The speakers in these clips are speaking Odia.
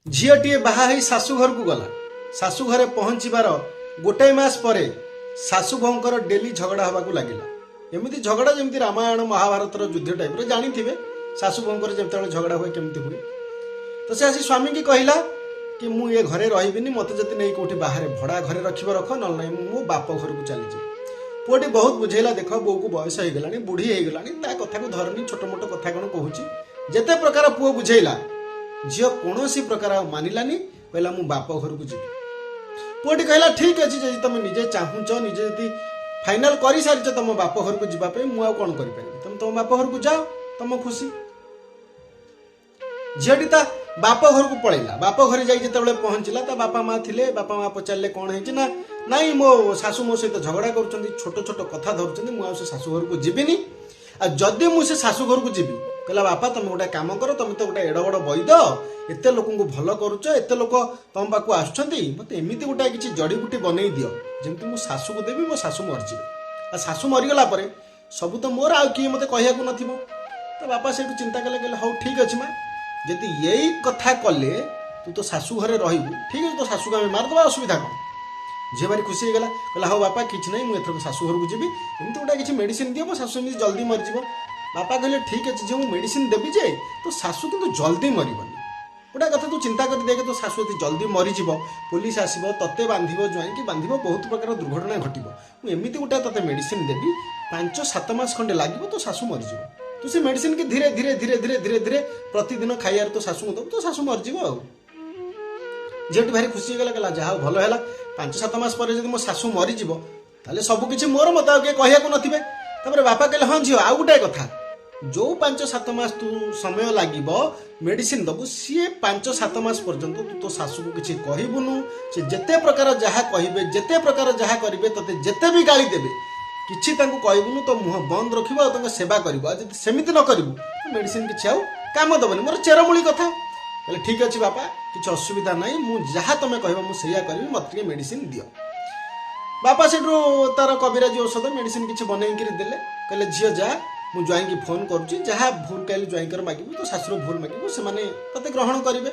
ଝିଅଟିଏ ବାହା ହେଇ ଶାଶୁ ଘରକୁ ଗଲା। ଶାଶୁ ଘରେ ପହଞ୍ଚିବାର ଗୋଟାଏ ମାସ ପରେ ଶାଶୁ ବୋହୂଙ୍କର ଡେଲି ଝଗଡ଼ା ହେବାକୁ ଲାଗିଲା। ଏମିତି ଝଗଡ଼ା ଯେମିତି ରାମାୟଣ ମହାଭାରତର ଯୁଦ୍ଧ ଟାଇପ୍ର, ଜାଣିଥିବେ ଶାଶୁ ବୋହୂଙ୍କର ଯେତେବେଳେ ଝଗଡ଼ା ହୁଏ କେମିତି ହୁଏ। ତ ସେ ଆସି ସ୍ୱାମୀକି କହିଲା କି ମୁଁ ଏ ଘରେ ରହିବିନି, ମୋତେ ଯଦି ନେଇ କେଉଁଠି ବାହାରେ ଭଡ଼ା ଘରେ ରଖିବ ରଖ, ନହେଲେ ନାହିଁ ମୁଁ ମୋ ବାପ ଘରକୁ ଚାଲିଯିବି। ପୁଅଟି ବହୁତ ବୁଝେଇଲା, ଦେଖ ବୋଉକୁ ବୟସ ହେଇଗଲାଣି, ବୁଢ଼ୀ ହେଇଗଲାଣି, ତା କଥାକୁ ଧରନି, ଛୋଟ ମୋଟ କଥା କ'ଣ କହୁଛି। ଯେତେ ପ୍ରକାର ପୁଅ ବୁଝେଇଲା, ଝିଅ କୌଣସି ପ୍ରକାର ଆଉ ମାନିଲାନି, କହିଲା ମୁଁ ବାପ ଘରକୁ ଯିବି। ପୁଅଟି କହିଲା ଠିକ୍ ଅଛି, ଯଦି ତମେ ନିଜେ ଚାହୁଁଛ, ନିଜେ ଯଦି ଫାଇନାଲ କରିସାରିଛ ତମ ବାପ ଘରକୁ ଯିବା ପାଇଁ, ମୁଁ ଆଉ କ'ଣ କରିପାରିବି, ତମେ ତମ ବାପ ଘରକୁ ଯାଅ, ତମ ଖୁସି। ଝିଅଟି ତା ବାପ ଘରକୁ ପଳେଇଲା। ବାପ ଘରେ ଯାଇ ଯେତେବେଳେ ପହଞ୍ଚିଲା, ତା ବାପା ମା ଥିଲେ। ବାପା ମା ପଚାରିଲେ କ'ଣ ହେଇଛି? ନା ନାଇଁ, ମୋ ଶାଶୁ ମୋ ସହିତ ଝଗଡ଼ା କରୁଛନ୍ତି, ଛୋଟ ଛୋଟ କଥା ଧରୁଛନ୍ତି, ମୁଁ ଆଉ ସେ ଶାଶୁ ଘରକୁ ଯିବିନି। ଆଉ ଯଦି ମୁଁ ସେ ଶାଶୁ ଘରକୁ ଯିବି, କହିଲା ବାପା ତମେ ଗୋଟେ କାମ କର, ତମେ ତ ଗୋଟେ ଏଡ଼ ବଡ଼ ବୈଦ, ଏତେ ଲୋକଙ୍କୁ ଭଲ କରୁଛ, ଏତେ ଲୋକ ତମ ପାଖକୁ ଆସୁଛନ୍ତି, ମୋତେ ଏମିତି ଗୋଟେ କିଛି ଜଡ଼ିବୁଟି ବନେଇ ଦିଅ ଯେମିତି ମୁଁ ଶାଶୁକୁ ଦେବି, ମୋ ଶାଶୁ ମରିଯିବେ। ଆଉ ଶାଶୁ ମରିଗଲା ପରେ ସବୁ ତ ମୋର, ଆଉ କିଏ ମୋତେ କହିବାକୁ ନଥିବ। ତ ବାପା ସେଇଠୁ ଚିନ୍ତା କଲେ, କହିଲେ ହଉ ଠିକ୍ ଅଛି ମା, ଯଦି ଏଇ କଥା କଲେ ତୁ ତ ଶାଶୁ ଘରେ ରହିବୁ, ଠିକ୍ ଅଛି, ତୋ ଶାଶୁକୁ ଆମେ ମାରିଦେବା, ଅସୁବିଧା କ'ଣ? ଝିଅ ଭାରି ଖୁସି ହେଇଗଲା, କହିଲା ହଉ ବାପା କିଛି ନାହିଁ, ମୁଁ ଏଥରକ ଶାଶୁ ଘରକୁ ଯିବି, ଏମିତି ଗୋଟେ କିଛି ମେଡ଼ିସିନ ଦିଅ, ମୋ ଶାଶୁ ଏମିତି ଜଲ୍ଦି ମରିଯିବ। ବାପା କହିଲେ ଠିକ୍ ଅଛି ଝିଅ, ମୁଁ ମେଡ଼ିସିନ ଦେବି ଯେ ତୋ ଶାଶୁ କିନ୍ତୁ ଜଲ୍ଦି ମରିବନି। ଗୋଟେ କଥା ତୁ ଚିନ୍ତା କରି ଦେଖେ, ତୋ ଶାଶୁ ଯଦି ଜଲ୍ଦି ମରିଯିବ, ପୋଲିସ ଆସିବ, ତତେ ବାନ୍ଧିବ, ଜ୍ୱାଇଁକି ବାନ୍ଧିବ, ବହୁତ ପ୍ରକାର ଦୁର୍ଘଟଣା ଘଟିବ। ମୁଁ ଏମିତି ଗୋଟେ ତତେ ମେଡ଼ିସିନ ଦେବି, 5-7 ମାସ ଖଣ୍ଡେ ଲାଗିବ, ତୋ ଶାଶୁ ମରିଯିବ। ତୁ ସେ ମେଡ଼ିସିନ କି ଧୀରେ ଧୀରେ ଧୀରେ ଧୀରେ ଧୀରେ ଧୀରେ ପ୍ରତିଦିନ ଖାଇବାରେ ତୋ ଶାଶୁଙ୍କୁ ଦେବୁ, ତୋ ଶାଶୁ ମରିଯିବ। ଆଉ ଝିଅଟି ଭାରି ଖୁସି ହେଇଗଲା, କହିଲା ଯାହା ହଉ ଭଲ ହେଲା, 5-7 ମାସ ପରେ ଯଦି ମୋ ଶାଶୁ ମରିଯିବ ତାହେଲେ ସବୁ କିଛି ମୋର, ମୋତେ ଆଉ କିଏ କହିବାକୁ ନଥିବେ। ତାପରେ ବାପା କହିଲେ ହଁ ଝିଅ, ଆଉ ଗୋଟାଏ କଥା, ଯୋଉ 5-7 ମାସ ତୁ ସମୟ ଲାଗିବ ମେଡ଼ିସିନ ଦେବୁ, ସିଏ 5-7 ମାସ ପର୍ଯ୍ୟନ୍ତ ତୁ ତୋ ଶାଶୁକୁ କିଛି କହିବୁନୁ। ସେ ଯେତେ ପ୍ରକାର ଯାହା କହିବେ, ଯେତେ ପ୍ରକାର ଯାହା କରିବେ, ତୋତେ ଯେତେ ବି ଗାଳି ଦେବେ, କିଛି ତାଙ୍କୁ କହିବୁନୁ, ତୋ ମୁହଁ ବନ୍ଦ ରଖିବୁ ଆଉ ତାଙ୍କ ସେବା କରିବୁ। ଆଉ ଯଦି ସେମିତି ନ କରିବୁ, ମେଡ଼ିସିନ କିଛି ଆଉ କାମ ଦେବନି। ମୋର ଚେରମୂଳି କଥା। କହିଲେ ଠିକ୍ ଅଛି ବାପା, କିଛି ଅସୁବିଧା ନାହିଁ, ମୁଁ ଯାହା ତମେ କହିବ ମୁଁ ସେଇଆ କରିବି, ମୋତେ ଟିକେ ମେଡ଼ିସିନ ଦିଅ। ବାପା ସେଠୁ ତାର କବିରାଜି ଔଷଧ ମେଡ଼ିସିନ କିଛି ବନେଇକିରି ଦେଲେ। କହିଲେ ଝିଅ ଯା, ମୁଁ ଜ୍ୱାଇଁକି ଫୋନ୍ କରୁଛି, ଯାହା ଭୁଲ କାଲି ଜ୍ୱାଇଁଙ୍କର ମାଗିବୁ, ତୋ ଶାଶୁର ଭୁଲ ମାଗିବୁ, ସେମାନେ ତତେ ଗ୍ରହଣ କରିବେ।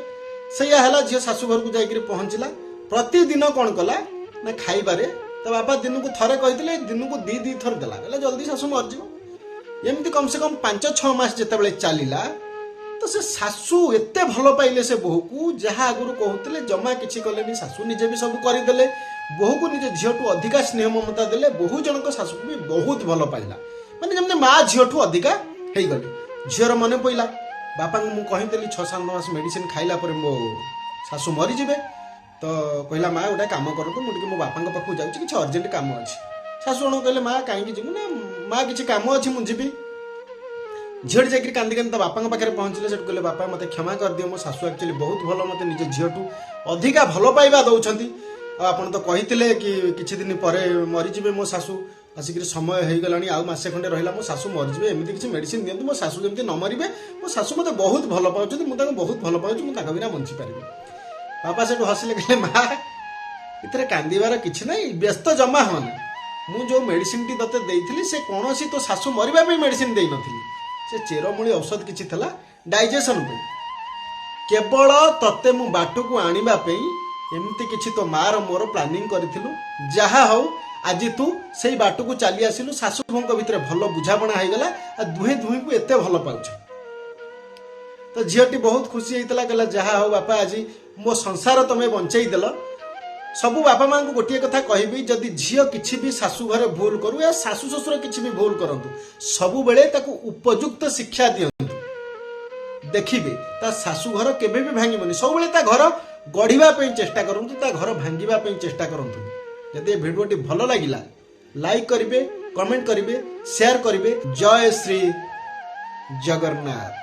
ସେଇଆ ହେଲା, ଝିଅ ଶାଶୁ ଘରକୁ ଯାଇକିରି ପହଞ୍ଚିଲା। ପ୍ରତିଦିନ କ'ଣ କଲା ନା ଖାଇବାରେ ତା ବାପା ଦିନକୁ ଥରେ କହିଥିଲେ, ଦିନକୁ 2-2 ଥର ଦେଲା। କହିଲା ଜଲ୍ଦି ଶାଶୁ ମରିଯିବ। ଏମିତି କମ୍ ସେ କମ୍ 5-6 ମାସ ଯେତେବେଳେ ଚାଲିଲା, ତ ସେ ଶାଶୁ ଏତେ ଭଲ ପାଇଲେ ସେ ବୋହୂକୁ, ଯାହା ଆଗରୁ କହୁଥିଲେ ଜମା କିଛି କଲେନି, ଶାଶୁ ନିଜେ ବି ସବୁ କରିଦେଲେ, ବୋହୂକୁ ନିଜ ଝିଅଠୁ ଅଧିକା ସ୍ନେହ ମମତା ଦେଲେ। ବୋହୂ ଜଣଙ୍କ ଶାଶୁକୁ ବି ବହୁତ ଭଲ ପାଇଲା, ମାନେ ଯେମିତି ମା ଝିଅଠୁ ଅଧିକା ହେଇଗଲେ। ଝିଅର ମନେ ପଇଲା, ବାପାଙ୍କୁ ମୁଁ କହିଥିଲି 6-7 ମାସ ମେଡ଼ିସିନ ଖାଇଲା ପରେ ମୋ ଶାଶୁ ମରିଯିବେ। ତ କହିଲା ମା ଗୋଟେ କାମ କରନ୍ତୁ, ମୁଁ ଟିକେ ମୋ ବାପାଙ୍କ ପାଖକୁ ଯାଉଛି, କିଛି ଅର୍ଜେଣ୍ଟ କାମ ଅଛି। ଶାଶୁ ଜଣକ କହିଲେ ମା କାହିଁକି ଯିବୁ? ନା ମା କିଛି କାମ ଅଛି, ମୁଁ ଯିବି। ଝିଅଟି ଯାଇକରି କାନ୍ଦି କାନ୍ଦି ତା ବାପାଙ୍କ ପାଖରେ ପହଞ୍ଚିଲେ। ସେଠୁ କହିଲେ ବାପା ମୋତେ କ୍ଷମା କରିଦିଅ, ମୋ ଶାଶୁ ଆକ୍ଚୁଆଲି ବହୁତ ଭଲ, ମୋତେ ନିଜ ଝିଅଠୁ ଅଧିକା ଭଲ ପାଇବା ଦେଉଛନ୍ତି। ଆଉ ଆପଣ ତ କହିଥିଲେ କି କିଛି ଦିନ ପରେ ମରିଯିବେ ମୋ ଶାଶୁ, ଆସିକିରି ସମୟ ହେଇଗଲାଣି, ଆଉ ମାସେ ଖଣ୍ଡେ ରହିଲା, ମୋ ଶାଶୁ ମରିଯିବେ, ଏମିତି କିଛି ମେଡ଼ିସିନ ଦିଅନ୍ତୁ ମୋ ଶାଶୁ ଯେମିତି ନ ମରିବେ। ମୋ ଶାଶୁ ମୋତେ ବହୁତ ଭଲ ପାଉଛନ୍ତି, ମୁଁ ତାଙ୍କୁ ବହୁତ ଭଲ ପାଉଛି, ମୁଁ ତାଙ୍କ ବିନା ବଞ୍ଚିପାରିବି। ବାପା ସେଠୁ ହସିଲେ, କହିଲେ ମା ଏଥିରେ କାନ୍ଦିବାର କିଛି ନାହିଁ, ବ୍ୟସ୍ତ ଜମା ହୁଅନି। ମୁଁ ଯେଉଁ ମେଡ଼ିସିନଟି ତୋତେ ଦେଇଥିଲି ସେ କୌଣସି ତୋ ଶାଶୁ ମରିବା ପାଇଁ ମେଡ଼ିସିନ ଦେଇନଥିଲି, ସେ ଚେରମୂଳି ଔଷଧ କିଛି ଥିଲା ଡାଇଜେସନ୍ ପାଇଁ, କେବଳ ତତେ ମୁଁ ବାଟକୁ ଆଣିବା ପାଇଁ ଏମିତି କିଛି ତୋ ମାର ମୋର ପ୍ଲାନିଂ କରିଥିଲୁ। ଯାହା ହଉ ଆଜି ତୁ ସେଇ ବାଟକୁ ଚାଲି ଆସିଲୁ, ଶାଶୁ ବୋହୂଙ୍କ ଭିତରେ ଭଲ ବୁଝାମଣା ହେଇଗଲା, ଆଉ ଦୁହେଁ ଦୁହିଁଙ୍କୁ ଏତେ ଭଲ ପାଉଛ। ତ ଝିଅଟି ବହୁତ ଖୁସି ହେଇଥିଲା, କହିଲା ଯାହା ହଉ ବାପା ଆଜି ମୋ ସଂସାର ତମେ ବଞ୍ଚେଇ ଦେଲ। ସବୁ ବାପା ମାଆଙ୍କୁ ଗୋଟିଏ କଥା କହିବି, ଯଦି ଝିଅ କିଛି ବି ଶାଶୁ ଘରେ ଭୁଲ କରୁ ୟା ଶାଶୁ ଶ୍ୱଶୁର କିଛି ବି ଭୁଲ କରନ୍ତୁ, ସବୁବେଳେ ତାକୁ ଉପଯୁକ୍ତ ଶିକ୍ଷା ଦିଅନ୍ତୁ। ଦେଖିବେ ତା ଶାଶୁ ଘର କେବେ ବି ଭାଙ୍ଗିବନି। ସବୁବେଳେ ତା ଘର ଗଢ଼ିବା ପାଇଁ ଚେଷ୍ଟା କରନ୍ତୁ, ତା ଘର ଭାଙ୍ଗିବା ପାଇଁ ଚେଷ୍ଟା କରନ୍ତୁନି। ଯଦି ଏ ଭିଡ଼ିଓଟି ଭଲ ଲାଗିଲା ଲାଇକ୍ କରିବେ, କମେଣ୍ଟ କରିବେ, ସେୟାର କରିବେ। ଜୟ ଶ୍ରୀ ଜଗନ୍ନାଥ।